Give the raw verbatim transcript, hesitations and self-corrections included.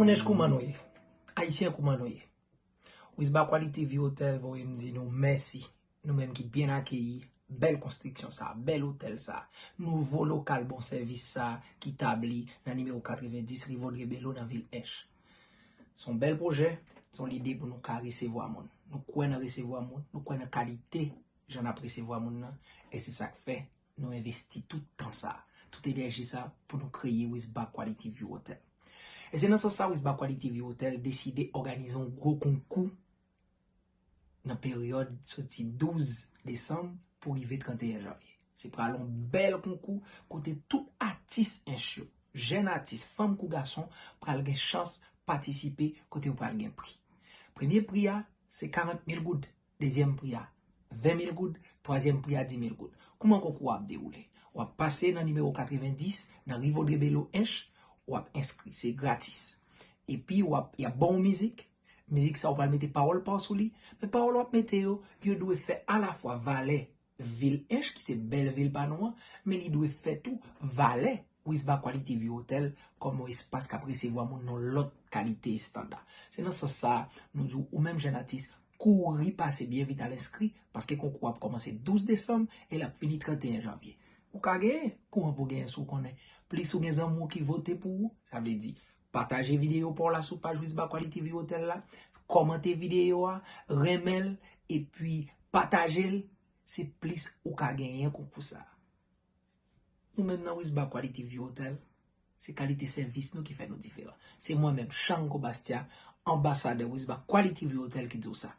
Nèj, kouman nou ye? Ayisyen, kouman nou ye? Wisba Quality View Hotel voye m di nou mèsi. Nou menm ki byen akeyi bèl konstriksyon sa, bèl otèl sa, nouvo lokal bon sèvis sa ki tabli nan nimewo katrevendis ri Vodre Belo nan vil Ench. Se yon bèl pwojè, se yon lide pou nou ka resevwa moun. Nou kwè nan resevwa moun, nou kwè nan kalite jan n ap resevwa moun nan, e se sa k fè nou envesti tout tan sa, tout enèji sa pou nou kreye Wisba Quality View Hotel. E se nan sans sa Wisba Quality View Hotel deside òganize yon gwo konkou nan peryòd soti douz desanm pou rive trannteyen janvye. Se pral yon bèl konkou kote tout atis Ench yo, jèn atis, fanm kou gason, pral gen chans patisipe, kote yo pral gen pri. Premye pri a, se karant mil goud. Dezyèm pri a, ven mil goud. Twazyèm pri a, di mil goud. Kouman konkou a ap dewoule? W ap pase nan nimewo katrevendis, nan ri Vodre Belo, Ench, w ap enskri. Se gratis. Epi, w ap, y ap ba w mizik. Mizik sa, w pral mete pawòl pa w sou li. Men pawòl w ap mete yo, yo dwe fè alafwa valè vil Ench, ki se bèl vil pa nou an, men li dwe fè tou valè Wisba Quality View Hotel kòm yon espas k ap resevwa moun nan lòt kalite estanda. Se nan sans sa, nou di w, ou menm jèn atis, kouri pase byen vit al enskri, paske konkou ap kòmanse douz desanm e l ap fini trannteyen janvye. Ou ka genyen, kouman pou genyen si w konnen? Plis ou gen zanmi w ki vote pou ou, sa vle di, pataje videyo pa w la sou paj Wisba Quality View Hotel la, kòmante videyo a, renmen l, epi pataje l, se plis ou ka genyen konkou sa. Nou menm nan Wisba Quality View Hotel, se kalite sèvis nou ki fè nou diferan. Se mwen menm, Shanko Bastia, anbasadè Wisba Quality View Hotel ki di w sa.